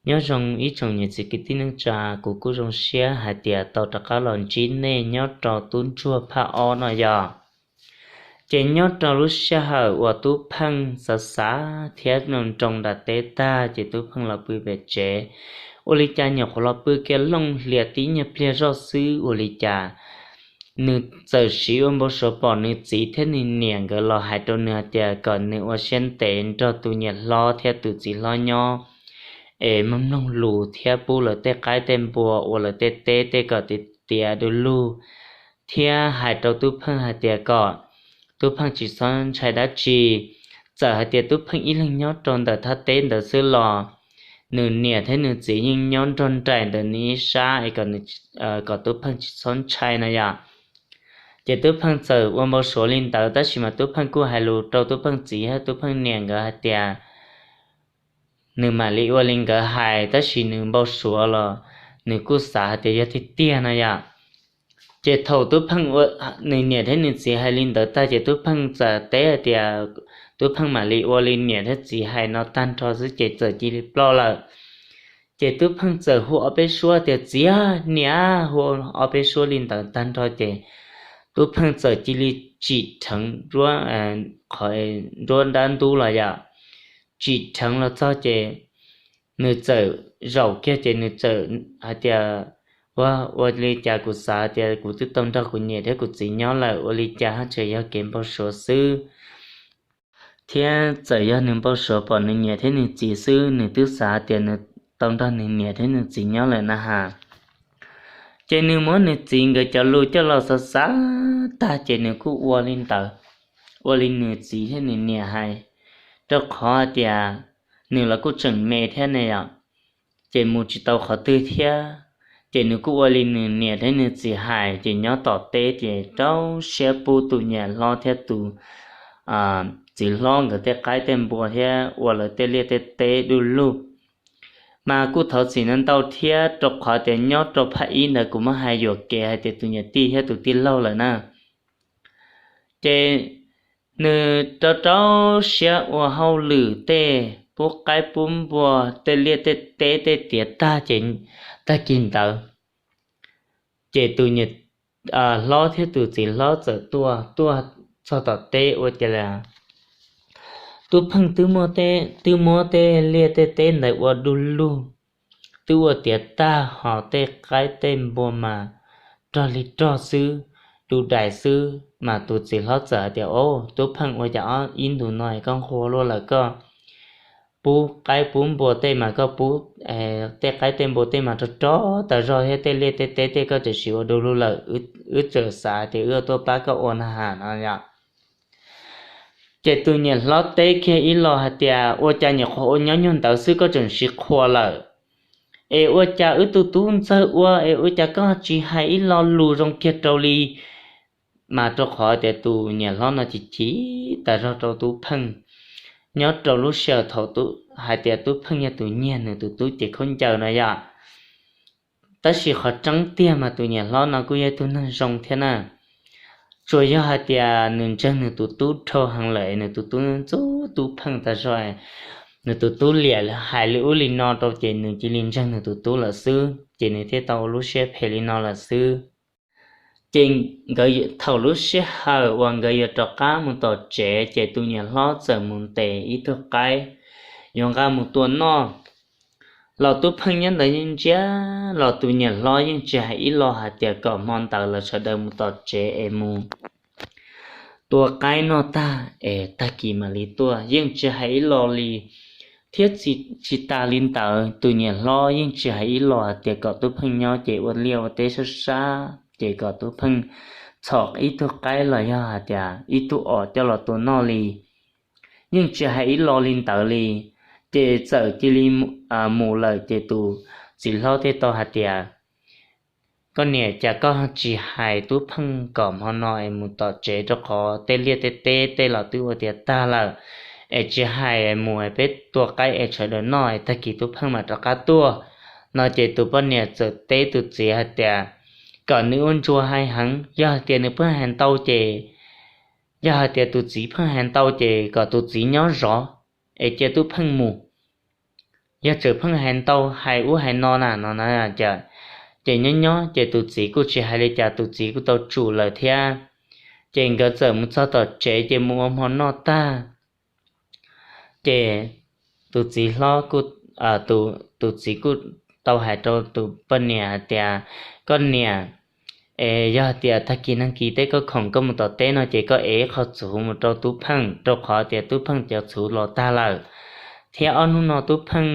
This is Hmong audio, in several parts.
Nyob zoo ib tsoom niam txiv kwv tij neej tsa, kuv kuj zoo siab hais tias tau rov qab los ntsib nej nyob rau tub ntsuag phaj ob no yog. Ces nyob rau lub sij hawm uas tub pheej xav xav thiab nroo nroo nram teb tag ces tub pheej los pw pem tsev. Ua li cas nyuam qhuav los pw kiag looj hlias tib nyuag pliag zoj xwb ua li cas nws txawm siv ua npau suav pom nws txiv thiab nws niam nkawd los hais rau nws hais tias kom nws ua siab ntev nrog tus niam hlob thiab tus txiv hlob nyob, es mloog mloog lus thiab pub lawv tej qaib tej npua ua lawv tej teb tej kom tiav tiav du lug, thiab hais rau tub pheej hais tias kom tub pheej tsis txhob ntshai dab tsi. Txawm hais tias tub pheej ib leeg nyob rau ntawm thaj teb ntawd xwb los nws niam thiab nws txiv yeej nyob nrog nraim ntawm nws ib sab es kom tub pheej tsis txhob ntshai no yom. Ces tub pheej txawm ua npau suav li ntawd tab sis mas tub pheej kuj hais lus rau tub pheej txiv thiab tub pheej niam nkawd hais tias nws mam li ua li nkawd hais tab sis nws npau suav los nws kuj xav hais tias yog tiag tiag no yom. Ces thaum tub pheej, nws niam thiab nws txiv hais li ntawd tag ces tub pheej txawm teb hais tias tub pheej mam li ua li niam thiab txiv hais no tag nrho xwb ces txawm cia li ploj lawm. Ces tub pheej txawm hu ob peb suab tias txiv, niam, hu ob peb suab li ntawd tag nrho ces tub pheej txawm cia li tsim dheev nruab dab ntub los yom. Tsim dheev los txog ces nws txawm zaum kiag ces nws txawm hais tias ua, ua li cas kuv xav tias kuv twb tau nrog kuv niam thiab kuv txiv nyob lawm ua li cas ho tseem yog kev npau suav xwb. Thiab txawm yog nws npau suav pom nws niam thiab nws txiv xwb nws twb xav tias nws tau nrog nws niam thiab nws txiv nyob lawm na has. Ces nws muab nws txiv nkawd cov lus coj los xav xav tag ces nws kuj ua li ntawd, ua li nws txiv thiab nws niam hais, rau qhov tias nws los kuj tseem me thiab ne yom, ces mus tsis tau qhov twg thiab. Ces nws kuj ua li nws niam thiab nws txiv hais ces nyob tom teb ces rau siab pub tus niam hlob thiab tus txiv hlob nkawd tej qaib tej npua thiab ua lawv tej liaj tej teb du lug. Mas kuj thov txim ntau thiab rau qhov tias nyob rau phab ib ntawd kuv muab hais yuam kev hais tias tus niam tij thiab tus tij laug lawm na. Ces nws rau rau siab ua hauj lwm tej pub qaib pub npua tej liaj tej teb tej tiav tag ces tag kis ntawd ces tus niam hlob thiab tus txiv hlob txawm tuaj tuaj txog tom teb ua cas li tub pheej twb muab tej liaj tej teb ntawd ua du lug, twb ua tiav tag ho tej qaib tej npua mas rog li rog xwb, du dais xwb mas tus txiv hlob txawm hais tias o, tub pheej ua cas ob ib ntus no koj nquag luaj lawm koj pub qaib pub npua tej mas koj pub tej qaib tej npua tej mas rog rog tas zog thiab tej liaj tej teb tej koj tseem siv ua du lug lawm, wb txawm xav tias wb tuaj pab koj ua na has no yom. Ces tus niam hlob teb kiag ib lo hais tias ua cas nyuam qhuav ua nyob nyuag ntawd xwb koj tseem siv qhua lawm, es ua cas wb tus tub ntxawg ua es ua cas koj tsis hais ib lo lus zoo kiag rau li. Mas rau qhov tias tus niam hlob no chim chim tas zog rau tub pheej, nyob rau lub sij hawm thaum hais tias tub pheej yog tus nyiag nws tus tub cev khaub ncaws no yom. Tab sis qhov tseeb tiag mas tus niam hlob no kuj yog ib tug neeg zoo thiab na. Tsuas yog hais tias nws ntseeg nws tus tub dhau heev lawm es nws tus tub ntxub tub pheej tas zog, nws tus tub liam hais li ub li no rau ces nws cia li ntseeg nws tus tub lawm xwb ces nws thiaj tau ua lub siab phem li no lawm xwb. Ces nkawd thaum lub sij hawm uas nkawd yuav rov qab mus tom tsev ces tus niam hlob txawm mus ntes ib tug qaib yuav nqa mus tua noj. Los tub pheej nyob ntawd yeej ntsia, los tus niam hlob yeej tsis hais ib lo hais tias kom hmo ntawd los sawv daws mus tom tsev es mus tua qaib noj tag es tag kis mam li tuaj, yeej tsis hais ib lo li. Thiab tsis tas li ntawd tus niam hlob yeej tsis hais ib lo hais tias kom tub pheej nyob ces ua liaj ua teb sab sab ces kom tub pheej txhom ib tug qaib los yog hais tias ib tug os coj los tua noj li. Yeej tsis hais ib lo li ntawd li. Ces txawm cia li mus lawm ces tus txiv hlob thiaj tau hais tias koj niam, cas koj tsis hais tub pheej kom hmo no es mus tom tsev rau qhov tej liaj tej teb tej los twb ua tiav tag lawm, es tsis hais mus peb tua qaib es sawv daws noj es tag kis tub pheej mam rov qab tuaj. No ces tus poj niam txawm teb tus txiv hais tias kom nws ua ntsuag hais heev, yog hais tias nws pheej hais ntau ces, yog hais tias tus txiv pheej hais ntau ces kom tus txiv nyob zov es cia tub pheej mus. yog tseem pheej hais ntau hais ub hais no na no na. Ces nyob nyob ces tus txiv kuj tsis hais li cas, tus txiv kuj tau tsum lawm thiab. Ces nkawd txawm mus txog tom tsev ces mus ua hmo noj tag, ces tus txiv hlob, tus txiv kuj tau hais rau tus poj niam hais tias, Koj niam, es yog tias tag kis nag kis teb koj khoom koj mus tom teb no ces koj ev ib qho txhuv mus rau Tub Pheej, rau qhov tias Tub Pheej cov txhuv los tag lawm, thiab ob hnub no Tub Pheej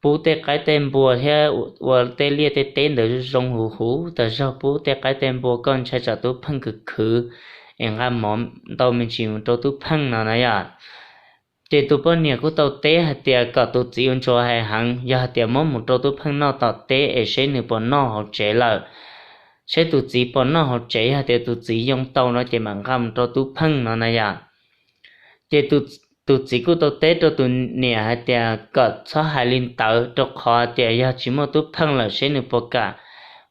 pub tej qaib tej npua thiab ua tej liaj tej teb ntawd zoo huv huv tas zog, pub tej qaib tej npua, koj ntshai tsam Tub Pheej khwv khwv es nqa mov ntau me ntsis mus rau Tub Pheej no na yom. Ces tus poj niam kuj tau teb hais tias kom tus txiv ua ntsuas hais heev, yog hais tias muab mus rau Tub Pheej noj tom teb es seb nws puas noj hauv tsev lawm, seb tus txiv puas noj hauv tsev, yog tias tus txiv yoo tau no ces mam nqa mus rau Tub Pheej no na yom. Ces tus txiv kuj tau teb rau tus niam hais tias kom txhob hais li ntawd, rau qhov tias yog tsis muaj Tub Pheej lawm seb nws puas kam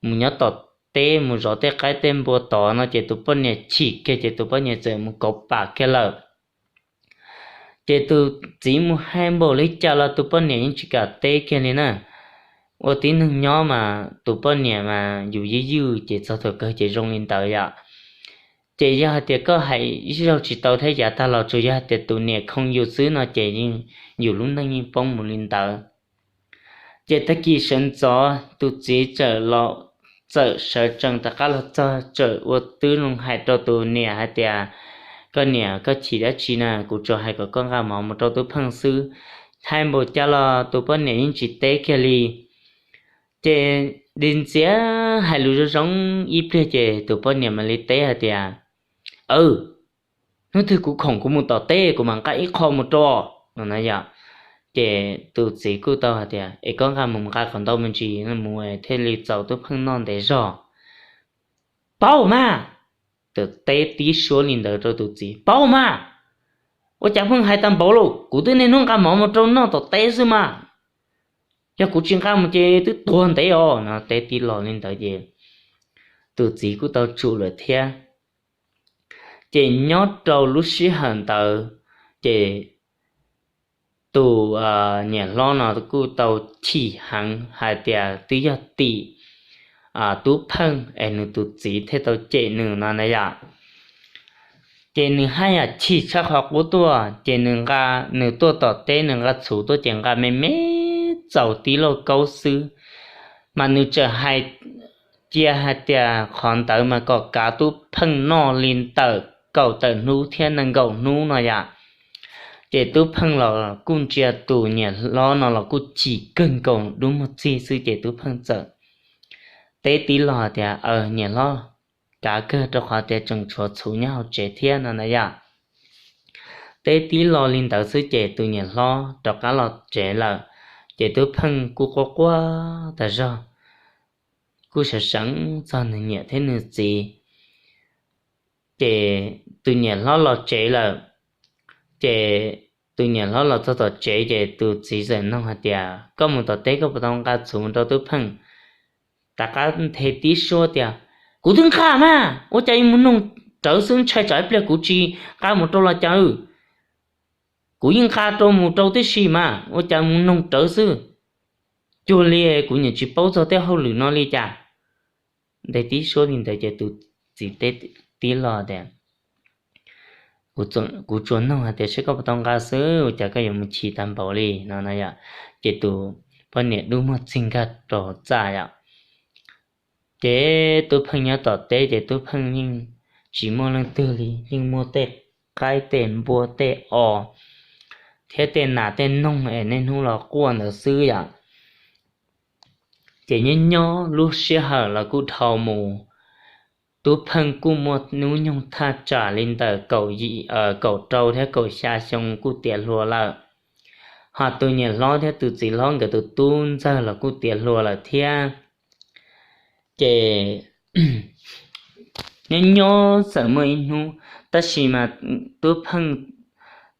mus nyob tom teb mus zov tej qaib tej npua tod no. Ces tus poj niam chim kiag ces tus poj niam txawm mus kauv pam kiag lawm. Ces tus txiv mus hais npaum li cas los tus poj niam yeej tsis kam teb kiag li na. Ua tib neeg nyob mas tus poj niam mas yus ywj ywj ces txog thaum kawg ces zoo li ntawd yom. Ces yog hais tias koj hais ib zaug tsis tau thiab yav tag los tsuas yog hais tias tus niam khoo yus xwb no ces yus lub neej yeej poob mus li ntawd. Ces tag kis sawv ntxov tus txiv txawm los, txawm sawv tsees rov qab los txog txawm ua tib zoo hais rau tus niam hais tias, Koj niam, koj chim dab tsi na? Kuv tsuas hais kom koj nqa mov mus rau Tub Pheej xwb. Hais npaum cas los tus poj niam yeej tsis teb kiag li. Ces di ntxias hais lus zoo zoo ib pliag ces tus poj niam mam li teb hais tias, Aw, hnub twg kuv khoom kuv mus tom teb kuv mam nqa ib qho mus rau no na yom. Ces tus txiv kuj tau hais tias, Es koj nqa mus nqa kom ntau me ntsis mus thiaj li txaus Tub Pheej noj ntev zog. Paub mas! Teb tib suab li ntawd rau tus txiv, Paub mas! Ua cas pheej hais tag npaum lauj? Kuv twb niaj hnub nqa mov mus rau noj tom teb xwb mas. Yog kuv tsis nqa mus ces twb tuag ntev os no. Teb tib lo li ntawd ces tus txiv kuj tau tsum lawm thiab. Ces nyob rau lub sij hawm ntawd ces tus niam hlob no kuj tau chim heev hais tias twb yog tim Tub Pheej es nws tus txiv thiaj tau cem nws no na yom. Ces nws haj yam chim tshaj qhov qub tuaj ces nws nqa, nws tuaj tom teb nws nqa txhuv tuaj ces nqa me me txaus tib lauj kaub xwb, mas nws txawm hais cia hais tias qhov ntawd mas kom kav Tub Pheej noj li ntawm kaum tawm hnub thiab nees nkaum hnub no yom. Ces Tub Pheej los kuj ntsia tus niam hlob no los kuj chim kawg nkaus dub muag txig xwb ces Tub Pheej txawm teb tib lo tias, Aw, niam hlob, kav kawg rau qhov tias tseem tshuav txhuv nyob hauv tsev thiab no na yom. Teb tib lo li ntawd xwb ces tus niam hlob rov qab los tsev lawm. Ces Tub Pheej kuj quaj quaj tas zog, kuj sawv seev txog nws niam thiab nws txiv. Ces tus niam hlob los tsev lawm, ces tus niam hlob los txog tom tsev ces tus txiv txawm nug hais tias, Koj mus tom teb koj puas tau nqa txhuv mus rau Tub Pheej? Rov qab nthe tib suab tias, Kuv twb nqa mas, ua cas yuav mus noog rawv xwb, ntshai tsam ib pliag kuv tsis nqa mus rau los cas. Kuv yeej nqa rau mus rau tib si mas, ua cas mus noog rawv xwb. Cuag li kuv niam tsis paub txog tej hauj lwm no li cas. Nthe tib suab li ntawd ces tus txiv teb tib lo tias, Kuv tsuas nug hais tias seb koj puas tau nqa xwb, ua cas koj yuav mus chim tag npaum li no na yom. Ces tus poj niam dub muag txig nkag rau txaj yom. Ces Tub Pheej nyob tom teb ces Tub Pheej yeej tsis muaj leej twg li, yeej muaj tej qaib tej npua tej os thiab tej nas tej noog es niaj hnub los quaj ntawd xwb yom. Ces nyob nyob lub sij hawm los kuj dhau mus, Tub Pheej kuj muaj hnub nyoog thaj tsam li ntawm kaum rau thiab kaum xya xyoo kuj tiav hluas lawm. Ho tus niam hlob thiab tus txiv hlob nkawd tus tub ntxawg los kuj tiav hluas lawm thiab. Ces nyob nyob txawm muaj ib hnub, tab sis mas Tub Pheej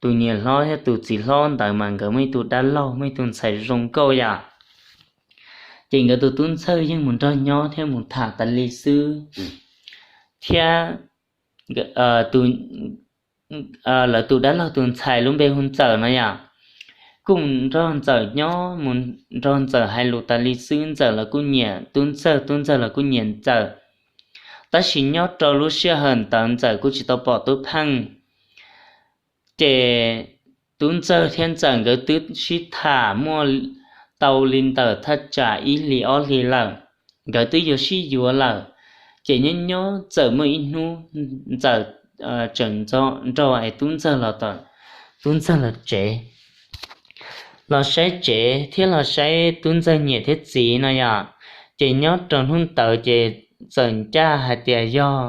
tus niam hlob thiab tus txiv hlob ntawd mas nkawd muaj ib tug dab laug, muaj ib tug ntxhais zoo nkauj yom. Ces nkawd tus tub ntxawg yeej mus nrog nyob thiab mus tham tas li xwb, thiab lawv tus dab laug tus ntxhais lub npe hu Ntxawm no yom. kuj nrog Ntxawm nyob mus, nrog Ntxawm hais lus tas li xwb, Ntxawm los kuj nyiam Tub Ntxawg, Tub Ntxawg los kuj nyiam Ntxawm. Tab sis nyob rau lub sij hawm ntawd Ntxawm kuj tsis tau pom Tub Pheej. Ces Tub Ntxawg thiab Ntxawm nkawd twb sib tham muaj tau li ntawm thaj tsam ib hlis ob hlis lawm, nkawd twb yuav sib yuav lawm. Ces nyob nyob txawm muaj ib hnub Ntxawm tseem nrog es Tub Ntxawg los tom, Tub Ntxawg los tsev, los saib tsev thiab los saib Tub Ntxawg niam thiab txiv no yom. Ces nyob rau hnub ntawd ces txawm ncaj hais tias yog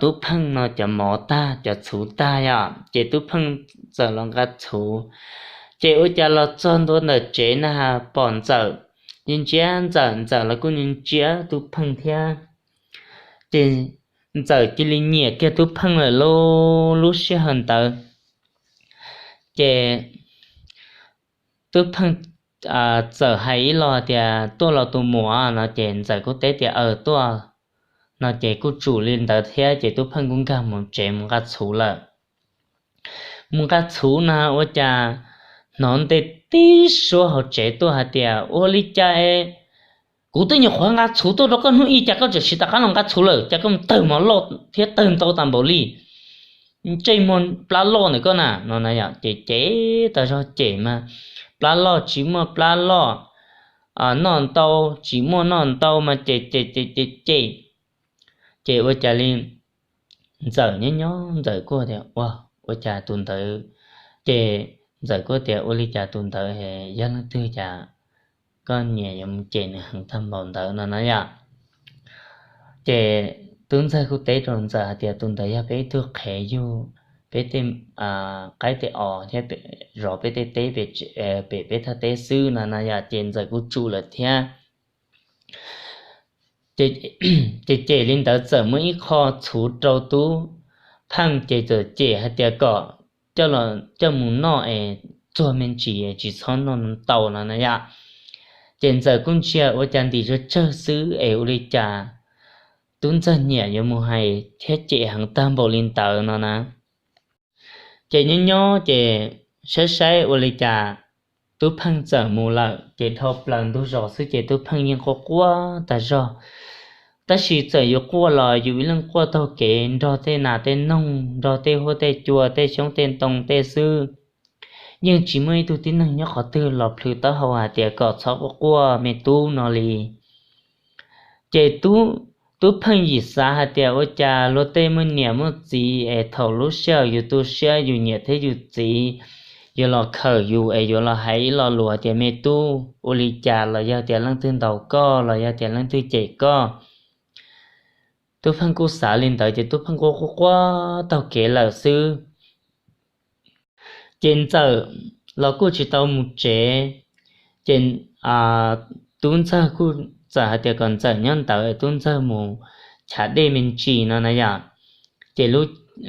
Tub Pheej no cov mov tag, cov txhuv tag yom, ces Tub Pheej txawm los nqa txhuv. Ces ua cas los txog ntua ntawm tsev na pom Ntxawm, ntsia Ntxawm, Ntxawm los kuj ntsia Tub Pheej thiab. Ces Ntxawm cia li nyiam kiag Tub Pheej lawm lauj lub sij hawm ntawd. Ces Tub Pheej txawm hais ib lo tias, Tuaj los tus muam? No ces Ntxawm kuj teb tias, Aws, tuaj. No ces kuj tsum li ntawd thiab ces Tub Pheej kuj nkag mus tsev mus nqa txhuv lawm. Mus nqa txhuv na ua cas hnov nte tib suab hauv tsev tuaj hais tias, Ua li cas es kuv twb nyuam qhuav nqa txhuv tuaj rau koj hnub ib, cas koj tseem tsis rov qab los nqa txhuv lawm, cas koj mus tawg mov loj thiab tawg ntau tas npaum li? Ntsej muag plab loj ntawm koj na, no na yom. Ces cem tas zog, cem mas plab loj tsis muaj plab loj, noj ntau tsis muaj noj ntau mas cem cem cem cem cem. Ces ua cas li Ntxawm nyob nyob Ntxawm kuj tias, Ua, ua cas tus ntawd, ces Ntxawm kuj tias, Ua li cas tus ntawd yog leej twg cas koj niam yuav mus cem nws heev tag npaum ntawd? No na yom. Ces Tub Ntxawg kuj teb rau Ntxawm hais tias, Tus ntawd yog peb ib tug qhev yug peb tej qaib tej os thiab zov peb tej teb pem peb thaj teb xwb, no na yom. Ces Ntxawm kuj tsum lawm thiab. Ces cem li ntawd txawm muab ib qho txhuv rau Tub Pheej, ces txawm cem hais tias kom coj mus noj es txuag me ntsis, tsis txhob noj ntau no na yom. Ces Ntxawm kuj ntsia ua cas ntim tsawg tsawg xwb es ua li cas Tub Ntxawg niam yuav mus hais thiab cem heev tag npaum li ntawd no na. Ces nyob nyob ces saib saib ua li cas Tub Pheej txawm mus lawm, ces dhau plaws ntug zos xwb ces Tub Pheej yeej quaj quaj tas zog. Tab sis txawm yus quaj los yus ib leeg quaj taug kev nrog tej nas tej noog, nrog tej huab tej cua, tej xyoob tej ntoo tej xwb. Yeej tsis muaj ib tug tib neeg nyob qhov twg los plhws taub hau hais tias kom txhob quaj quaj me tub no li. Ces Tub Pheej yim xav hais tias ua cas luag tej muaj niam muaj txiv es thaum lub sij hawm yus tu siab yus niam thiab yus txiv yuav los khawm yus es yuav los hais ib lo lus tias me tub ua li cas los yog tias leej twg ntaus koj los yog tias leej twg cem koj. Tub Pheej kuj xav li ntawd ces Tub Pheej kuj quaj quaj taug kev lawm xwb. Ces Ntxawm los kuj tsis tau mus tsev, ces Tub Ntxawg kuj txawm hais tias kom Ntxawm nyob ntawd Tub Ntxawg mus chav dej me ntsis no na yom. Ces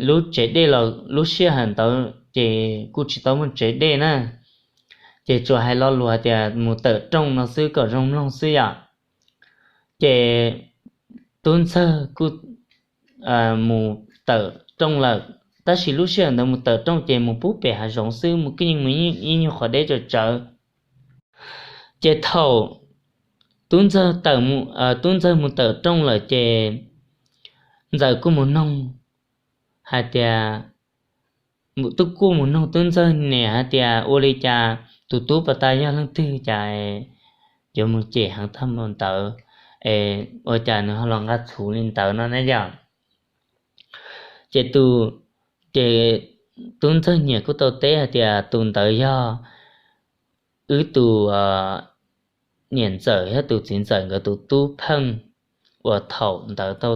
lub tsev dej los lub sij hawm ntawd ces kuj tsis tau muaj tsev dej na, ces tsuas hais lo lus hais tias mus tawm rooj no xwb kom zoo mloog xwb yom. Ces Tub Ntxawg kuj mus tawm rooj lawm, tab sis lub sij hawm ntawd mus tawm rooj ces mus pub pem hav zoov xwb, mus kwj yees mus ib nyuag qhov deb tsawv tsawv. Ces thaum Tub Ntxawg, Tub Ntxawg mus tawm rooj lawm ces Ntxawm kuj mus noog hais tias, kuj mus noog Tub Ntxawg niam hais tias ua li cas tus tub pas tas yog leej twg cas yuav mus cem heev tag npaum ntawd, es ua cas nws ho los nqa txhuv li ntawd no na yom. Ces tus, ces Tub Ntxawg niam kuj tau teb hais tias tus ntawd yog wb tus niam ntxawm thiab tus txiv ntxawm nkawd tus tub pheej uas thaum ntawd tau,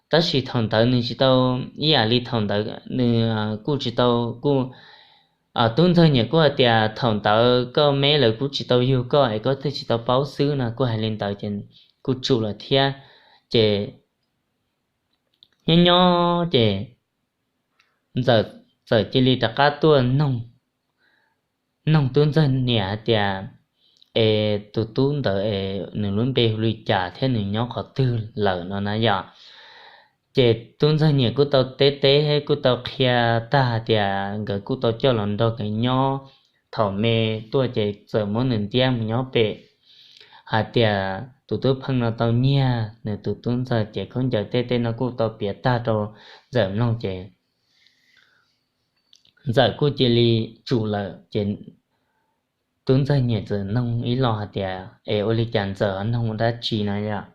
tab sis thaum ntawd nws tsis tau, ib yam li thaum ntawd nws kuj tsis tau, kuj, Tub Ntxawg niam kuj hais tias thaum ntawd koj me lawv kuj tsis tau yug koj es koj thiaj tsis tau paub xwb no, kuj hais li ntawd ces kuj tsum lawm thiab. Ces nyob nyob ces Ntxawm txawm cia li rov qab tuaj noog Tub Ntxawg niam hais tias, es tus tub ntawd es nws lub npe hu li cas thiab nws nyob qhov twg lawm no na yom. Ces Tub Ntxawg niam kuj tau teb teb kuj tau qhia tag hais tias nkawd kuj tau coj los nrog nkawd nyob thaum me tuaj ces txawm muab nws ntiab mus nyob pem, hais tias tus tub pheej no tau nyiag nws tus tub ntxawg ces khaub ncaws tej tej no kuj tau piav tag rau Ntxawm mloog ces Ntxawm kuj cia li tsum lawm ces tub ntxawg niam txawm noog ib los hais tias, Es ua li cas Ntxawm ho noog ua dab tsi no yom?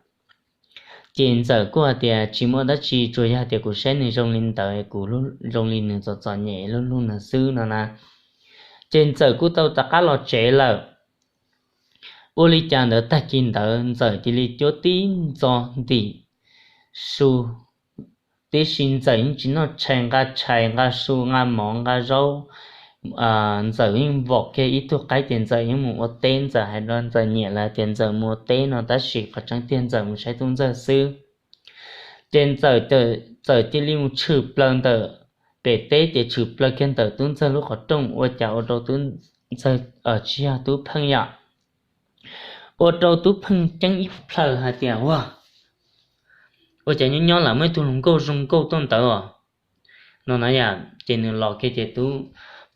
Ces Ntxawm kuj hais tias, Tsis muaj dab tsi, tsuas yog tias kuv saib nws zoo li ntawd, kuv zoo li nws txom txom nyem, hlub hlub nws xwb no na. Ces Ntxawm kuj tau rov qab los tsev lawm. Ua li cas ntawd tag kis ntawd Ntxawm cia li cuab tib ntxo ntim su, tiam sis Ntxawm yeej tsis noj tshais, nqa tshais nqa su nqa mov nqa zaub. Ntxawm yeej vom kiag ib tug qaib ces Ntxawm yeej mus ua teb. Ntxawm hais rau Ntxawm niam lawv tias Ntxawm mus ua teb no tab sis qhov tseeb tiag Ntxawm mus saib tub ntxawg xwb. Ces Ntxawm, Ntxawm cia li mus tshwm plaws ntawm pem teb ces tshwm plaws kiag ntawm tub ntxawg lub qhov rooj, ua cas ua rau tub ntxawg, tsis yog, tub pheej yom, ua rau tub pheej ceeb ib plhaw hais tias, Ua, ua cas nyob nyob lam muaj ib tug hluas nkauj zoo nkauj tuaj ntawd os, no na yom? Ces nws los kiag ces tub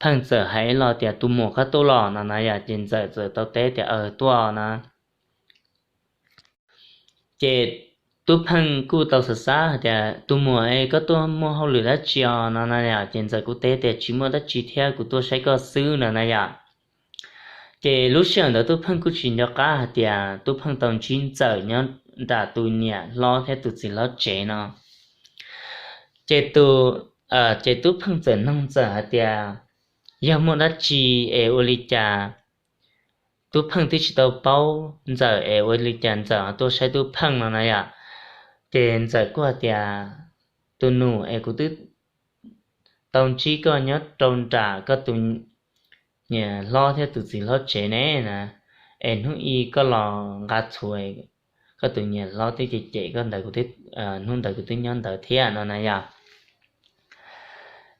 pheej txawm hais los tias, Tus muam, koj tuaj los? no na yom? Ces Ntxawm txawm tau teb tias, Aws, tuaj na. Ces tub pheej kuj tau xav xav hais tias, Tus muam, koj tuaj muaj hauj lwm dab tsi os? no na yom? Ces Ntxawm kuj teb tias, Tsis muaj dab tsi thiab, kuv tuaj saib koj xwb, no na yom? Ces lub sij hawm ntawd tub pheej kuj tsis nco qab hais tias tub pheej tau ntsib Ntxawm nyob nram tus niam hlob thiab tus txiv hlob tsev no. Ces tus, ces tub pheej txawm noog Ntxawm hais tias, Yog muaj dab tsi es ua li cas tub pheej twb tsis tau paub Ntxawm es ua li cas Ntxawm tuaj saib tub pheej no na yom? Ces Ntxawm kuj hais tias, Tus nus, es kuv twb tau ntsib koj nyob rau nram koj tus niam hlob thiab tus txiv hlob tsev ne na, es hnub ib koj los nqa txhuv, koj tus niam hlob twb cem cem koj ntawd, hnub ntawd kuv twb nyob ntawd thiab, no na yom?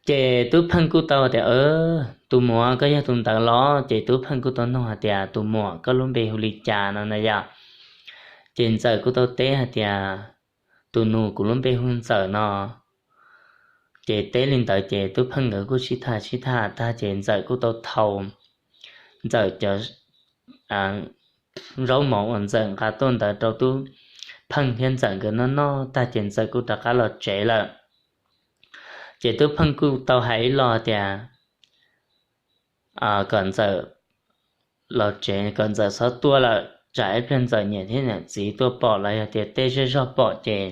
Ces tub pheej kuj tau tias, Tus muam, koj yog tus ntawd los? Ces tub pheej kuj tau noog hais tias, Tus muam, koj lub npe hu li cas? no na yom? Ces Ntxawm kuj tau teb hais tias, Tus nus, kuv lub npe hu Ntxawm, no. Ces teb li ntawd ces tub pheej nkawd kuj sib tham sib tham tag ces Ntxawm kuj tau thau Ntxawm cov zaub mov uas Ntxawm nqa tuaj ntawd rau tub pheej thiab Ntxawm nkawd noj noj tag ces Ntxawm kuj rov qab los tsev lawm. Ces tub pheej kuj tau hais ib los tias kom Ntxawm los tsev, kom Ntxawm txhob tuaj lawm, tsam ib pliag Ntxawm niam thiab Ntxawm txiv tuaj pom los yog tias tej zej zog pom ces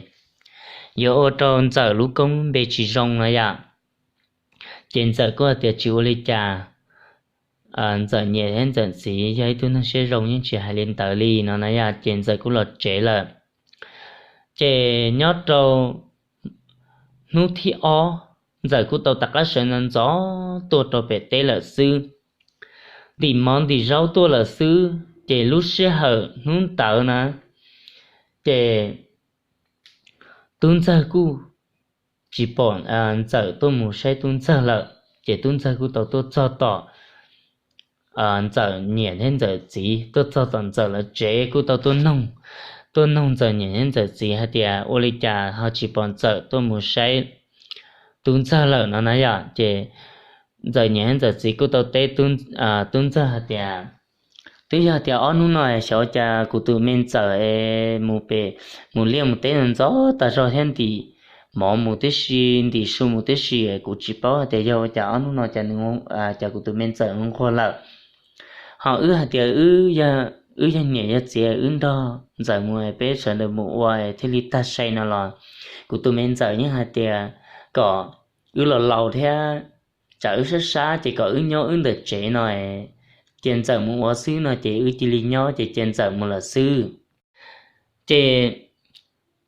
yuav ua rau Ntxawm lub koob npe tsis zoo no yom. Ces Ntxawm kuj hais tias tsis ua li cas, Ntxawm niam thiab Ntxawm txiv yog ib tug neeg siab zoo yeej tsis hais li ntawd li, no na yom. Ces Ntxawm kuj los tsev lawm. Ces nyob rau hnub thib ob, Ntxawm kuj tau rov qab sawv ntxov ntxov tuaj rau pem teb lawm xwb, ntim mov ntim zaub tuaj lawm xwb. Ces lub sij hawm hnub ntawd na, ces tub ntxawg kuj tsis pom Ntxawm tuaj mus saib tub ntxawg lawm. Ces tub ntxawg kuj tau tuaj txog tom Ntxawm niam thiab Ntxawm txiv, tuaj txog tom Ntxawm lawv tsev kuj tau tuaj noog, tuaj noog Ntxawm niam thiab Ntxawm txiv hais tias ua li cas ho tsis pom Ntxawm tuaj mus saib tub ntxawg lawm no na yom. Ces Ntxawm niam thiab Ntxawm txiv kuj tau teb tub ntxawg hais tias, Twb yog tias ob hnub no xyov cas kuv tus me Ntxawm es mus pem, mus liaj mus teb ntxov ntxov tag zog thiab ntim mov mus tib si, ntim su mus tib si, kuv tsis paub hais tias yog ua cas ob hnub no cas nws, cas kuv tus me Ntxawm nquag lawm. Ho wb hais tias wb yog niam yog txiv wb nrog Ntxawm mus peb sawv daws mus ua thiaj li tag sai no los, kuv tus me Ntxawm yeej hais tias kom wb los laus thiab, tsam wb sab sab ces kom wb nyob wb ntawm tsev no, cia Ntxawm mus ua xwb no ces wb cia li nyob ces cia Ntxawm mus lawm xwb. Ces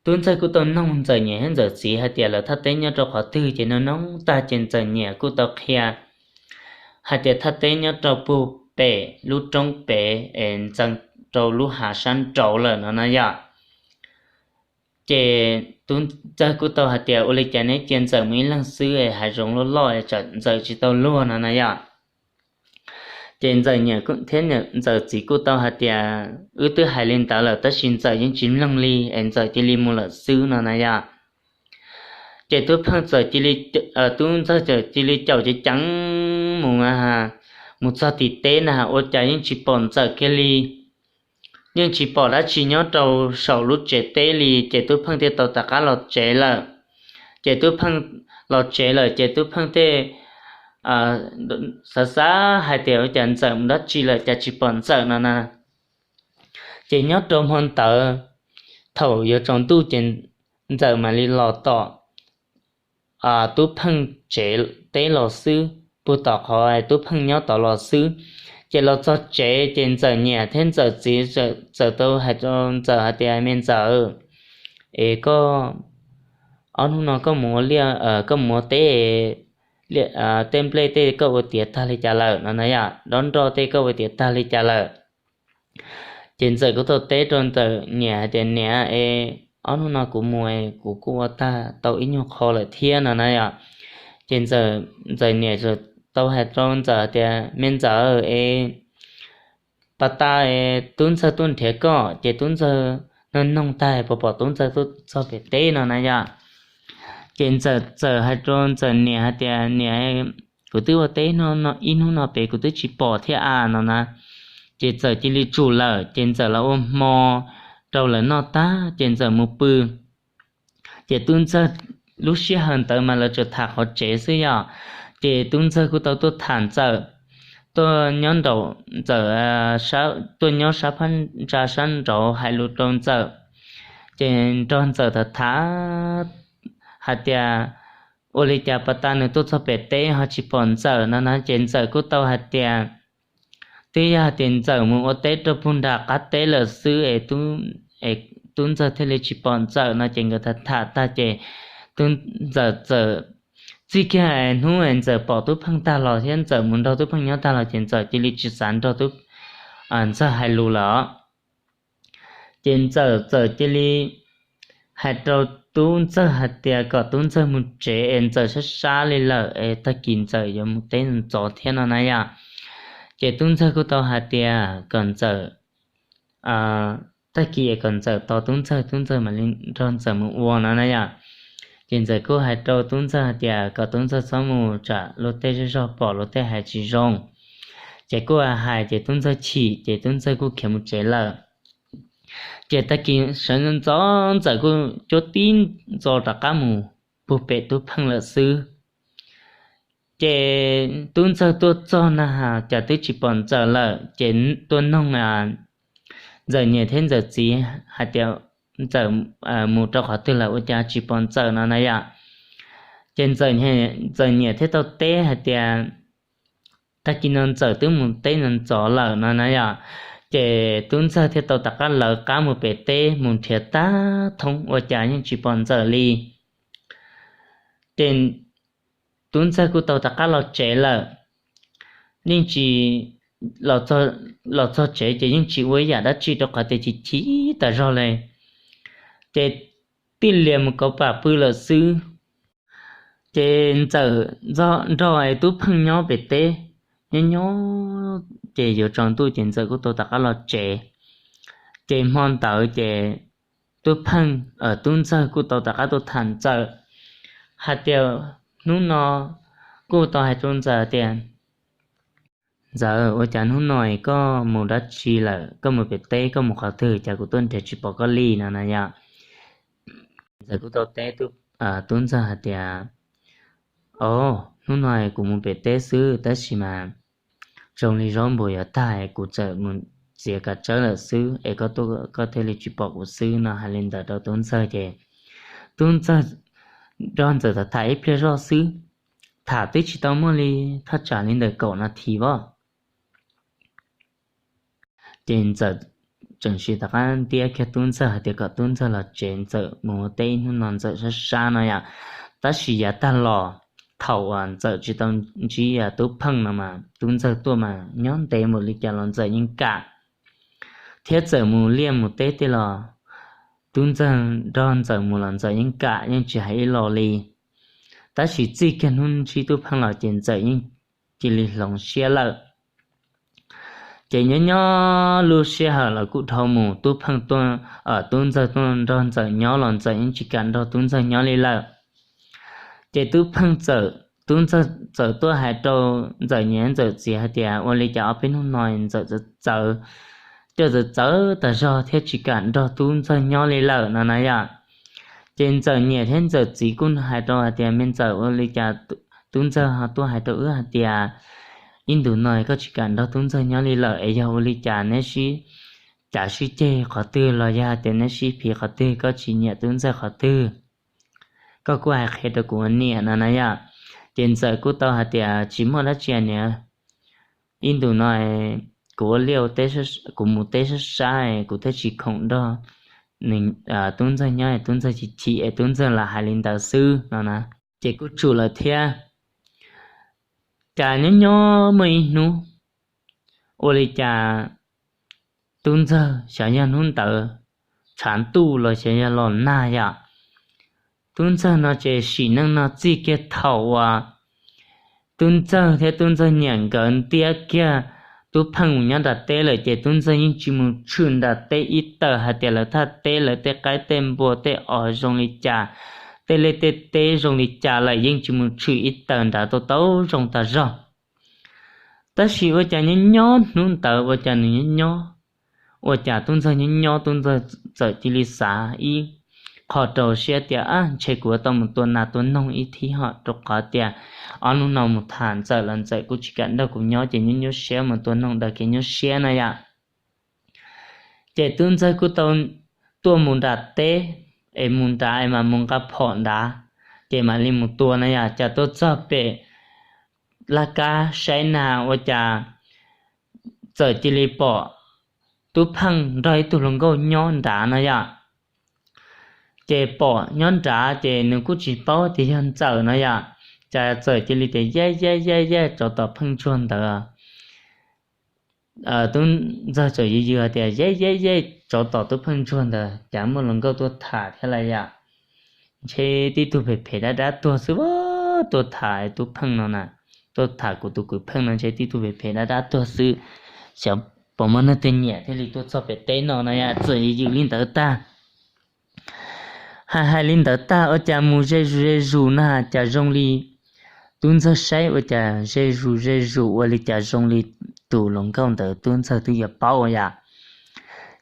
tub ntxawg kuj tau noog Ntxawm niam thiab Ntxawm txiv hais tias lawv thaj teb nyob rau qhov twg ces nug noog tag ces Ntxawm niam kuj tau qhia hais tias thaj teb nyob rau puag pem lub roob pem es ntxeev rau lub hav sab nraud lawm no na yom. Ces tub ntxawg kuj tau hais tias ua li cas neb cia Ntxawm mus ib leeg xwb es hav zoov loj loj es tsam Ntxawm tsis tau luag no na yom. Ces Ntxawm niam thiab Ntxawm txiv kuj tau hais tias wb twb hais li ntawd lawm tab sis Ntxawm yeej tsis mloog li es Ntxawm cia li mus lawm xwb no na yom. Ces tub pheej txawm, tub ntxawg txawm cia li caum ceev ceev mus, mus txog tim teb na ua cas yeej tsis pom Ntxawm kiag li. Yeej tsis pom dab tsi nyob rau saum lub tsev teb li, ces Tub Pheej thiaj tau rov qab los tsev lawm. Ces Tub Pheej los tsev lawm ces Tub Pheej thiaj xav xav hais tias ua cas Ntxawm mus dab tsi lawm cas tsis pom Ntxawm no na. Ces nyob rau hmo ntawd, thaum yuav tsaus ntuj ces Ntxawm mam li los tom Tub Pheej tsev teb los xwb, puag tom qhov Tub Pheej nyob tod los xwb. Ces los txog tsev ces Ntxawm niam thiab Ntxawm txiv txawm tau hais rau Ntxawm hais tias, Me Ntxawm, es koj ob hnub no koj mus ua liaj, koj mus ua teb, tej nplej tej koj ua tiav tag li cas lawm no na yom, dob nroj tej koj ua tiav tag li cas lawm? Ces Ntxawm kuj tau teb rau Ntxawm niam hais tias, Niam es, ob hnub no kuv mus es kuv kuj ua tag tau ib nyuag qho lawm thiab no na yom. Ces Ntxawm niam tau hais rau Ntxawm tias, Me Ntxawm es, pas tas es Tub Ntxawg tuaj nrhiav koj ces Tub Ntxawg noog noog tag puas pom Tub Ntxawg tuaj txog pem teb no na yom. Ces Ntxawm txawm hais rau Ntxawm niam hais tias, Niam, kuv twb ua teb ib hnub no pem kuv twb tsis pom thiab a no na. Ces Ntxawm cia li tsum lawm ces Ntxawm los ua hmo rau lawv noj tag ces Ntxawm mus pw. Ces Tub Ntxawg, lub sij hawm ntawd mas lawv tseem tham qhov tsev xwb yom. Ces Tub Ntxawg kuj tau tuaj tham Ntxawm, tuaj nyob nraum Ntxawm, tuaj nyob sab phab ntsa sab nraud hais lus rau Ntxawm. Ces nrog Ntxawm tham tham hais tias, ua li cas pas tas nws tuaj txog pem teb ho tsis pom Ntxawm no na. Ces Ntxawm kuj tau hais tias, twb yog hais tias Ntxawm mus ua teb rau puag nram qab teb lawm xwb es Tub Ntxawg thiaj li tsis pom Ntxawm no. Ces nkawd tham tham tag ces Tub Ntxawm txawm, txij kiag hnub es Ntxawm pom Tub Pheej tag los thiab Ntxawm mus nrog Tub Pheej nyob tag los ces Ntxawm cia li tsis xav nrog Tub Ntxawg hais lus lawm. Ces Ntxawm txawm cia li hais rau Tub Ntxawg hais tias kom Tub Ntxawg mus tsev es Ntxawm sab sab li lawm es tag kis Ntxawm yuav mus teb ntxov thiab no na yom. Ces Tub Ntxawg kuj tau hais tias kom Ntxawm, tag kis es kom Ntxawm tos Tub Ntxawg, Tub Ntxawg mam li nrog Ntxawm mus ua no na yom. Ces Ntxawm kuj hais rau Tub Ntxawg hais tias kom Tub Ntxawg txhob mus tsam luag tej zej zog pom luag tej hais tsis zoo. Ces kuj hais ces Tub Ntxawg chim ces Tub Ntxawg kuj khiav mus tsev lawm. Ces tag kis sawv ntxov Ntxawm kuj cuab tib ntxo rov qab mus puag pem Tub Pheej lawm xwb. Ces Tub Ntxawg tuaj txog na cas twb tsis pom Ntxawm lawm ces tuaj noog Ntxawm niam thiab Ntxawm txiv hais tias Ntxawm mus rau qhov twg lawm ua cas tsis pom Ntxawm no na yom. Ces Ntxawm niam thiaj tau teb hais tias, tag kis no Ntxawm twb mus teb ntxov ntxov lawm no na yom. Ces Tub Ntxawg thiaj tau rov qab lawv qab mus pem teb mus nrhiav tag thoob ua cas yeej tsis pom Ntxawm li. Ces Tub Ntxawg kuj tau rov qab los tsev lawm. Yeej tsis, los txog tsev ces yeej tsis ua ib yam dab tsi rau qhov tias chim chim tas zog li. Ces tij lias mus kauv pam pw lawm xwb. Ces Ntxawm nrog Tub Pheej nyob pem teb, nyob nyob ces yuav tsaus ntuj ces Ntxawm kuj tau rov qab los tsev. Ces hmo ntawd ces Tub Pheej, Tub Ntxawg kuj tau rov qab tuaj tham Ntxawm hais tias, hnub no, kuj tau hais rau Ntxawm tias, Ntxawm, ua cas hnub no koj mus dab tsi lawm, koj mus pem teb koj mus qhov twg cas kuv tuaj nrhiav tsis pom koj li no na yom. Ntxawm kuj tau teb Tub Ntxawg hais tias, o, hnub no kuv mus pem teb xwb tab sis mas zoo li zaub npua yuav tag kuv txawm mus txiav kav tsawb lawm xwb es koj tuaj koj thiaj li tsis pom kuv xwb no. Hais li ntawd rau Tub Ntxawg ces Tub Ntxawg nrog Ntxawm tham tham ib pliag zoj xwb, tham twb tsis tau muaj li thaj tsam li ntawm kaum nas this as. Ces Ntxawm tseem sim rov qab ntiab kiag Tub Ntxawg hais tias kom Tub Ntxawg los tsev, Ntxawm mus ua teb ib hnub no Ntxawm sab sab no yom. Tab sis yav tag los, thaum uas Ntxawm tsis tau ntsib Tub Pheej no mas Tub Ntxawg tuaj mas nyob ntev npaum li cas los Ntxawm yeej kam, thiab txawm mus liaj mus teb tej los Tub Ntxawg nrog Ntxawm mus los Ntxawm yeej kam yeej tsis hais ib los li. Tab sis txij kiag hnub ntsib Tub Pheej los ces Ntxawm yeej cia li hloov siab lawm. Ces nyob nyob lub sij hawm los kuj dhau mus, Tub Pheej tuaj, Tub Ntxawg tuaj nrog Ntxawm nyob los Ntxawm yeej tsis kam nrog Tub Ntxawg nyob li lawm. Ces Tub Pheej txawm tub ntxawg txawm tuaj hais rau Ntxawm niam Ntxawm txiv hais tias ua li cas ob peb hnub no Ntxawm txawv txawv, coj txawv txawv tas zog thiab tsis kam nrog tub ntxawg nyob li lawm no na yom. Ces Ntxawm niam thiab Ntxawm txiv kuj hais rau hais tias me Ntxawm, ua li cas tub ntxawg ho tuaj hais rau wb hais tias ib ntus no koj tsis kam nrog tub ntxawg nyob li lawm es yog ua li cas neb sib cav sib ceg qhov twg los yog hais tias neb sib phiv qhov twg, koj tsis nyiam tub ntxawg qhov twg, koj kuj hais qhia rau kuv ua niam no na yom. Ces Ntxawm kuj tau hais tias tsis muaj dab tsi niam, ib ntus no kuv ua liaj, kuv mus teb sab sab kuv thiaj tsis khoom nrog tub ntxawg nyob, tub ntxawg chim chim es tub ntxawg lam hais li ntawd xwb no na. Ces kuj tsum lawm thiab. Cas nyob nyob muaj ib hnub, ua li cas tub ntxawg xyov yog hnub ntawd tshav ntuj los xyov yog los nag yom, tub ntxawg no ces sim neej no txij kiag thaum uas tub ntxawg thiab tub ntxawg niam nkawd ntiab kiag tub pheej mus nyob nram teb lawm ces tub ntxawg yeej tsis mus tshwm nram teb ib tawm hais tias lawv thaj teb lawv tej qaib tej npua tej os zoo li cas, tej liaj tej teb zoo li cas lawm yeej tsis mus tshwm ib tawm nrad tau tau zoo tas zog. Tab sis ua cas nyob nyob hnub ntawd ua cas nws nyob nyob, ua cas tub ntxawg nyob nyob tub ntxawg txawm cia li xav ib qho rau siab tias ab ntshe kuv yuav tau mus tua nas tua noog ib thib hom rau qhov tias ob hnub no mus tham Ntxawm los Ntxawm kuj tsis kam nrog kuv nyob ces nyuaj nyuaj siab mus tua noog daws kev nyuaj siab na yom. Ces tub ntxawg kuj tau tuaj mus nram teb, es mus nrad es mam mus nqa phom nrad, ces mam li mus tua na yom. Cas tuaj txog pem laj kab saib na ua cas txawm cia li pom tub pheej nrog ib tug hluas nkauj nyob nrad no yom. Ces pom nyob nrad ces nws kuj tsis paub tias yog Ntxawm no yom, cas txawm cia li tias yej yej yej yej tsov tom pheej ntsuag ntawd. Tub ntxawg txawm yws yws tias yej yej yej tsov tom tub pheej ntsuag ntawd cas muaj hluas nkauj tuaj tham thiab lawm yom. Ntshe tib tug phem phem dab dab tuag xwb, tuaj tham tub pheej no na, tuaj tham kuv tus kwv pheej no ntshe tib tug phem phem dab dab tuag xwb, xyov puas muaj neeg twg nyiam thiaj li tuaj txog pem teb no no yom. Txawm yws li ntawd tag, hais hais li ntawd tag ua cas mus ze zus ze zus na cas zoo li tub ntxawg saib ua cas ze zus ze zus ua li cas zoo li tus hluas nkauj ntawd tub ntxawg twb yuav paub yom.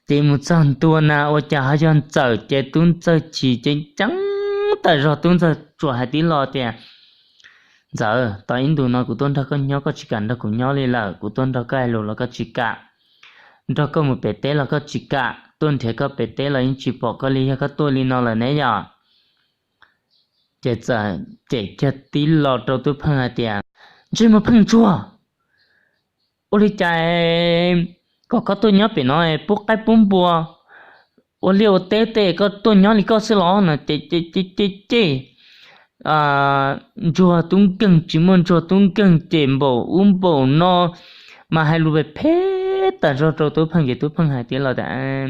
Ces mus txog ntua na ua cas ho yog Ntxawm ces tub ntxawg chim ceeb ceeb tas zog, tub ntxawg tsuas hais tib lo tias Ntxawm, tau ib ntus no kuv tuaj nrog koj nyob koj tsis kam nrog kuv nyob li lawm, kuv tuaj nrog koj hais lus los koj tsis kam, nrog koj mus pem teb los koj tsis kam, tuaj nrhiav koj pem teb los yeej tsis pom koj li, yog koj tuaj li no lawm ne yom. Ces txawm cem kiag tib lo rau tub pheej hais tias ntsej muag pheej ntsuag, ua li cas kom koj tuaj nyob pem no pub qaib pub npua ua liaj ua teb tej, koj tuaj nyob li koj xwb los no ces ces ces ces ntsuag tub nkeeg tsis muaj ntsuag tub nkeeg ces npaum ub npaum no mas hais lus phem phem tas zog rau tub pheej ces tub pheej hais tib lo tias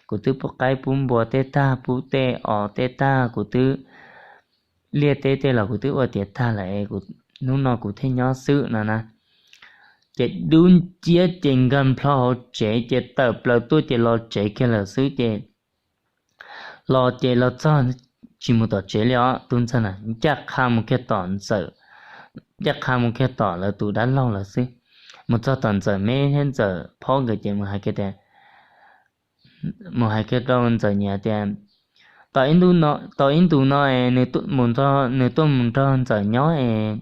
kuv twb pub qaib pub npua tej tag, pub tej os tej tag, kuv twb liaj teb tej los kuv twb ua tiav tag lawm, hnub no kuv thiaj nyob xwb no na. Ces dub nciab ces nkag nplho hauv tsev ces tawm plaws tuaj ces los tsev kiag lawm xwb ces los ces los txog tsis mus tom tsev li os, tub ntxawg na ncaj qha mus kiag tom Ntxawm, ncaj qha mus kiag tom lawv tus dab laug lawm xwb. Mus txog tom Ntxawm me thiab Ntxawm phob nkawd ces mus hais kiag tias mus hais kiag rau Ntxawm niam tias tau ib ntus no nws tuaj mus nrog Ntxawm nyob es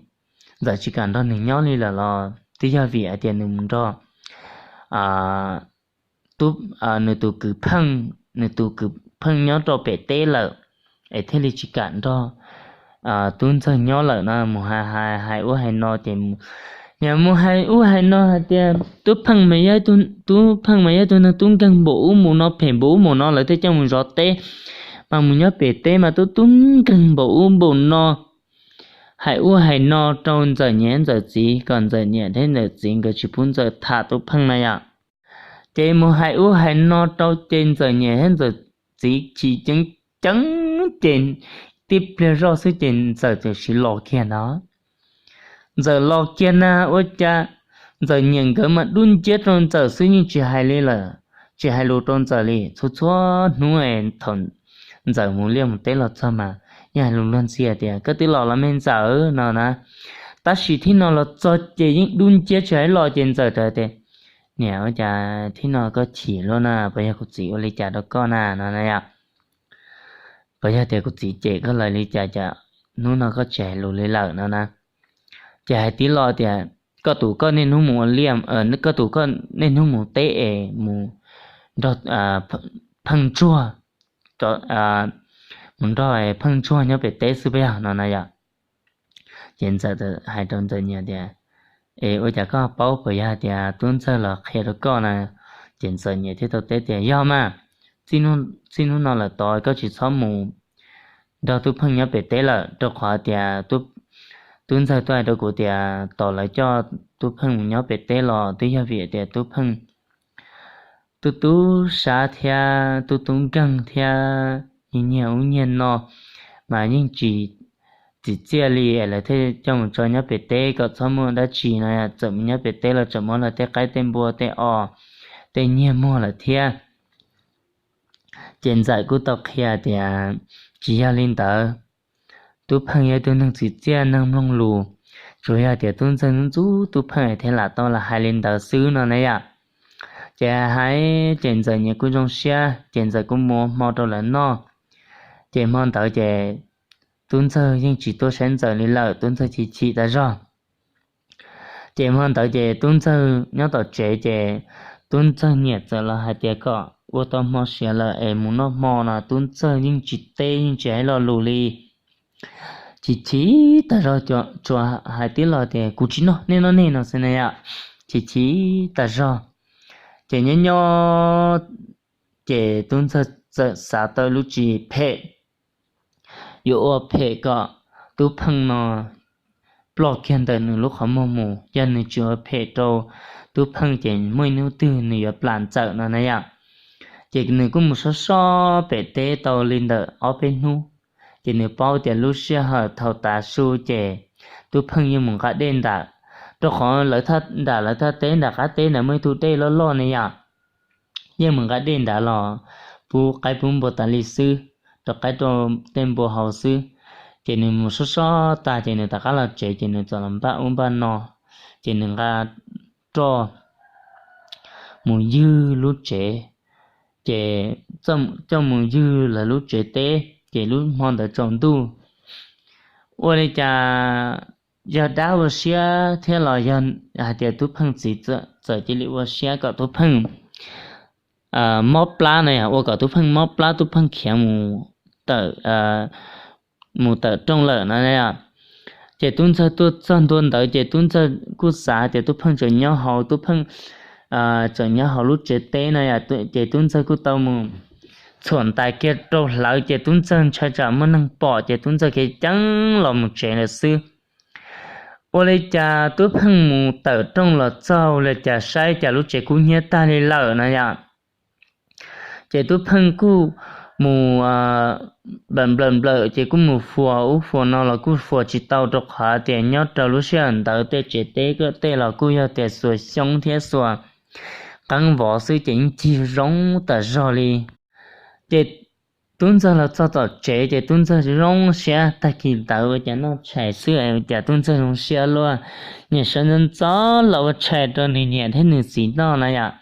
Ntxawm tsis kam nrog nws nyob li lawm los twb yog vim hais tias nws mus nrog nws tus kwv pheej, nws tus kwv pheej nyob rau pem teb lawm es thiaj li tsis kam nrog tub ntxawg nyob lawm no. Mus hais hais ua hais no ces mus hais ua hais no hais tias tub pheej mas yog tub pheej mas yog tug neeg tub nkeeg npaum ub npaum no, phem npaum ub npaum no, lawv thiaj coj mus zov teb, mas mus nyob pem teb mas tub tub nkeeg npaum ub npaum no. Hais ua hais no rau Ntxawm niam Ntxawm txiv kom Ntxawm niam thiab Ntxawm txiv nkawd tsis pub Ntxawm tham tub pheej na yom. Ces mus hais ua hais no rau ces Ntxawm niam thiab Ntxawm txiv chim ceeb ceeb ces tib pliag zoj xwb ces Ntxawm txawm siv los kiag ntag. Ntxawm los kiag na ua cas Ntxawm niam nkawd mas dub nciab rau Ntxawm xwb yeej tsis hais li lawm, tsis hais lus rau Ntxawm li. Txhua txhua hnub thaum Ntxawm mus liaj mus teb los txog mas Yeej hais lus luag ntxhi tias, Koj twb los los me ntxawm no na. Tab sis thib no los txog ces yeej dub nciab tsis hais los ces ntxawm tias, Niam, ua cas thib no koj chim luaj na? Puas yog kuv txiv ua li cas rau koj na no na yom? Puas yog tias kuv txiv cem koj lawm li cas, cas hnub no koj tsis hais lus li lawm no na? Ces hais tib lo tias, Koj tus koj niaj hnub mus ua liaj, koj tus koj niaj hnub mus teb es mus nrog pheej ntsuag, mus nrog pheej ntsuag nyob pem teb xwb puas yog no na yom? Ces ntxawm hais rau ntxawm niam tias, Es ua cas koj paub, puas yog tias tub ntxawg los qhia rau koj na? Ces ntxawm niam thiaj tau teb tias, Yog mas, txij hnub no lawm tod koj tsis txhob mus nrog tub pheej nyob pem teb lawm, rau qhov tias tub ntxawg tuaj hais rau kuv tias tos lawv coj tub pheej mus nyob pem teb los twb yog vim tias tub pheej tub tub sab thiab tub tub nkeeg thiab nyiag ub nyiag no, mas yeej tsis txim txiaj li es lawv thiaj coj mus tso nyob pem teb kom txhob muaj dab tsi no, txawm mus nyob pem teb los tseem muab lawv tej qaib tej npua tej os tej nyiag muag lawm thiab. Ces ntxawm kuj tau qhia tias, Tsis yog li ntawd, tub pheej yog ib tug neeg txim txiaj neeg mloog lus, tsuas yog tias tub ntxawg ntxub tub pheej thiaj lam tau los hais li ntawd xwb no na yom. Ces hais ces ntxawm niam kuj zoo siab ces ntxawm kuj muab hmo rau lawv noj. Ces hmo ntawd ces tub ntxawg yeej tsis tuaj saib ntxawm li lawm, tub ntxawg chim chim tas zog. Ces hmo ntawd ces tub ntxawg nyob tom tsev ces tub ntxawg niam txawm los hais tias kom ua tau hmo siav lawm es mus noj hmo no, tub ntxawg yeej tsis teb yeej tsis hais lo lus li. Chim chim tas zog, tsuas hais tib lo tias, Kuv tsis noj, nej noj nej no xwb na yom. Chim chim tas zog, ces nyob nyob ces tub ntxawg txawm xav tau lub tswv yim phem yuav ua phem kom tub pheej no ploj kiag ntawm nws lub qhov muag mus, yog nws tsis ua phem rau tub pheej ces muaj ib hnub twg nws yuav plam ntxawm no na yom. Ces nws kuj mus sob sob pem teb tau li ntawm ob peb hnub, ces nws paub tias lub sij hawm thaum tav su ces tub pheej yeej mus nqa dej ntawm, rau qhov lawv nram lawv thaj teb nram qab teb ntawd muaj ib tug dej loj loj ne yom. Yeej mus nqa dej ntawd los pub qaib pub npua tas li xwb, rau qaib rau tej npua haus xwb. Ces nws mus sob sob tag ces nws rov qab los tsev ces nws txawm los npaj ub npaj no, ces nws nqa roj mus ywg lub tsev, ces coj mus ywg lawv lub tsev teb ces lub hmo ntawd tsaus ntuj. Ua li cas yog dab ua siab thiab los yog hais tias tub pheej txiv txawm cia li ua siab kom tub pheej mob plab no yom, ua kom tub pheej mob plab, tub pheej khiav mus tawm mus tawm rooj lawm no. Ces tub ntxawg tuaj txog ntua ntawd ces tub ntxawg kuj xav tias tub pheej tseem nyob hauv, tub pheej tseem nyob hauv lub tsev teb no, ces tub ntxawg kuj tau mus txhuam ntais kiag rau hlawv ces tub ntxawg ntshai tsam muaj neeg pom ces tub ntxawg khiav ceev los mus tsev lawm xwb. Ua li cas tub pheej mus tawm rooj los txog li cas saib cas lub tsev kub hnyiab tag li lawm no yom. Ces tub pheej kuj mus nplawm nplawm nplawm ces kuj mus fuas ub fuas no los kuj fuas tsis tau rau qhov tias nyob rau lub sij hawm ntawd tej tsev teb tej los kuj yog tias xuas xyoob thiab xuas qeeb vov xwb ces yeej cig zoo tas zog li. Ces tub ntxawg los txog tom tsev ces tub ntxawg zoo siab, tag kis ntawd ua cas noj tshais xwb ua cas tub ntxawg zoo siab luaj, niam sawv ntxov ntxov los ua tshais rau nws niam thiab nws txiv noj na yom.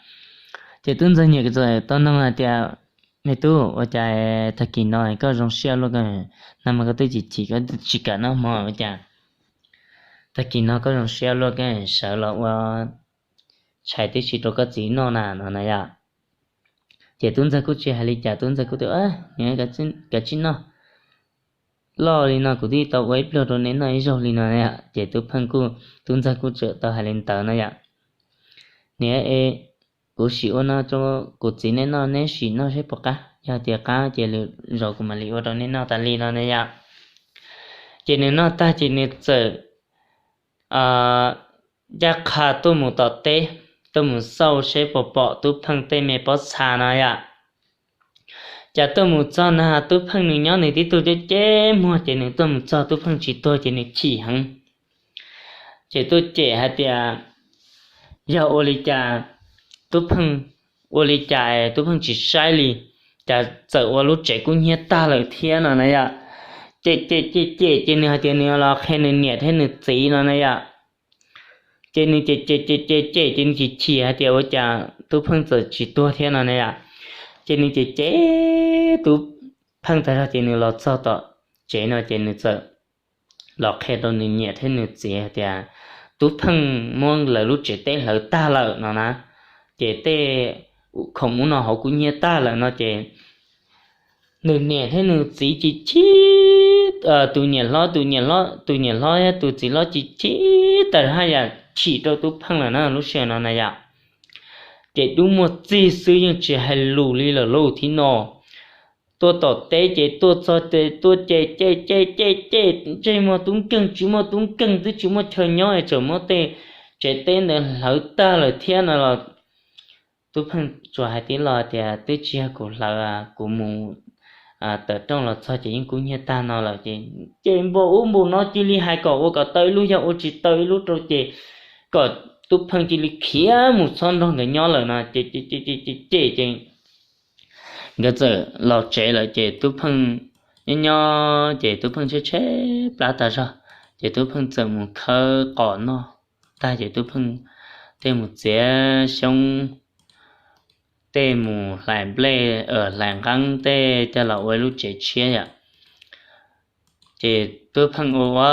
Ces tub ntxawg niam txawm tau nug hais tias, Me tub, ua cas tag kis no koj zoo siab luaj, nag hmo koj twb chim chim koj tsis kam noj hmo ua cas tag kis no koj zoo siab luaj, koj sawv los ua tshais tib si rau koj txiv noj na no na yom. Ces tub ntxawg kuj tsis hais li cas, tub ntxawg kuj tias, Niam, kav tsij noj, loj li no kuv twb tau ua ib pluag rau neb noj ib zaug li no. Ces tub pheej kuj, tub ntxawg kuj tseem tau hais li ntawd no yom. Niam, kuv sim ua no rau kuv txiv neb noj, neb sim noj seb puas qab, yog tias qab ces lwm zaus kuv mam li ua rau neb noj tas li no na yom. Ces nws noj tag ces nws txawm ncaj qha tuaj mus tom teb, tuaj mus xauj seb puas pom tub pheej tej me pob txha no yom. Cas tuaj mus txog na tub pheej nws nyob nws tib tug ceb ceb muag ces nws tuaj mus txog tub pheej tsis tuag ces nws chim heev. Ces tuaj cem hais tias, Yog ua li cas tub pheej, ua li cas tub pheej tsis saib li, cas txawm ua lub tsev kub hnyiab tag lawm thiab no na yom. cem cem cem cem ces nws hais tias nws los qhia nws niam thiab nws txiv no na yom. Ces nws cem cem cem cem cem ces nws chim chim hais tias ua cas Tub Pheej txawm tsis tuag thiab no na yom. Ces nws cem cem Tub Pheej tag zog ces nws los txog tom tsev no ces nws txawm los qhia rau nws niam thiab nws txiv hais tias Tub Pheej muab lawv lub tsev teb hlawv tag lawm no na. Ces tej khoom ub no hauv kub hnyiab tag lawm no ces nws niam thiab nws txiv chim chim, tus niam hlob, tus niam hlob, tus niam hlob thiab tus txiv hlob chim chim tas haj yam chim rau Tub Pheej lawm na lub sij hawm no na yom. Ces dub muag txig xwb yeej tsis hais lus li lawm lauj thiab no. Tuaj tom teb ces tuaj txog ces tuaj cem cem cem cem cem ntsej muag tub nkeeg tsis muaj tub nkeeg twb tsis muaj chaw nyob es tseem muab tej tsev teb ntawd hlawv tag lawm thiab no los Tub Pheej tsuas hais tib lo tias twb tsis yog kuv hlawv, kuv mus tawm rooj los txog ces yeej kub hnyiab tag no lawm ces, ces npaum ub npaum no cia li hais kom ua kom tau ib lub, yog ua tsis tau ib lub rau ces kom Tub Pheej cia li khiav mus txhob nrog nkawd nyob lawm no ces cem cem cem cem ces nkawd txawm los tsev lawm ces Tub Pheej nyob nyob ces Tub Pheej tshaib tshaib plab tag zog ces Tub Pheej txawm mus khawb qos noj tag ces Tub Pheej tej mus txiav xyoob, tej mus hlais nplej hlais nqeeb tej coj los ua ib lub tsev tshiab yom. Ces Tub Pheej ua ua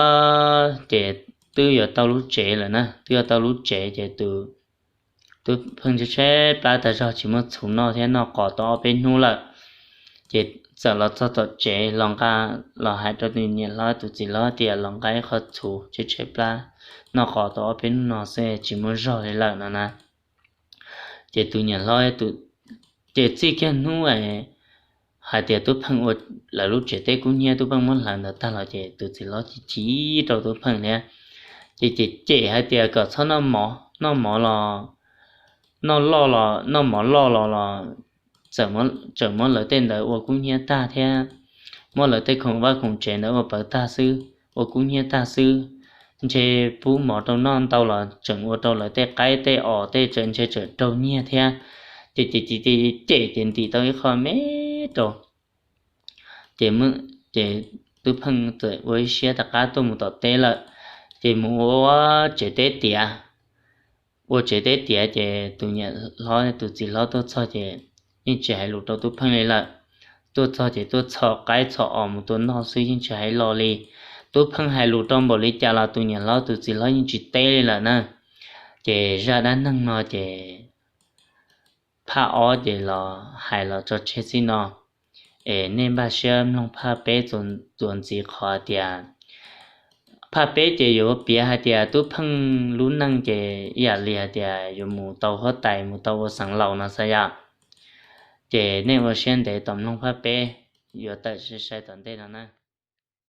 ces twb yuav tau lub tsev lawm na, twb yuav tau lub tsev ces tus Tub Pheej tshaib tshaib plab tag zog tsis muaj txhuv noj thiab noj qos tau ob peb hnub lawm. Ces txawm los txog tom tsev los nqa, los hais rau tus niam hlob tus txiv hlob tias los nqa ib qho txhuv, tshaib tshaib plab, noj qos tau ob peb hnub no xwb tsis muaj zog li lawm no na. Ces tus niam hlob, ces txij kiag hnub hais tias Tub Pheej ua, lawv lub tsev teb kub hnyiab Tub Pheej muab hlawv ntawd tag los ces tus txiv hlob chim chim rau Tub Pheej thiab. Ces cem cem hais tias kom txhob noj mov, noj mov los, noj loj los, noj mov loj los los txawm muab lawv tej ntawd ua kub hnyiab tag thiab, muab lawv tej khoom vaj khoom tsev ntawd ua pawv tag xwb, ua kub hnyiab tag xwb. Ntshe pub mov rau noj ntau los tseem ua rau lawv tej qaib tej os tej tseem ntshe tseem raug nyiag thiab. Ces cem cem cem ces ntim tau ib qho me rau ces, ces Tub Pheej txawm ua ib siab rov qab tuaj mus tom teb lawm. Ces mus ua tsev teb tiav, ua tsev teb tiav ces tus niam hlob tus txiv hlob tuaj txog ces yeej tsis hais lus rau Tub Pheej li lawm. Tuaj txog ces tuaj txhom qaib txhom os mus tua noj xwb yeej tsis hais lo li. Tub Pheej hais lus rau npaum li cas los tus niam hlob tus txiv hlob yeej tsis teb li lawm na. Ces zaj dab neeg no ces phaj ob ces los hais los tso tseg xij no. Es nej npaj siab mloog phaj peb txuas ntxiv qhov tias, phaj peb ces yuav piav hais tias Tub Pheej lub neej ces ib yam li hais tias yuav mus tau huab tais mus tau ua xeev laus no xwb yom. Ces nej ua siab ntev tos mloog phaj peb yuav tawm sai sai tom ntej no na.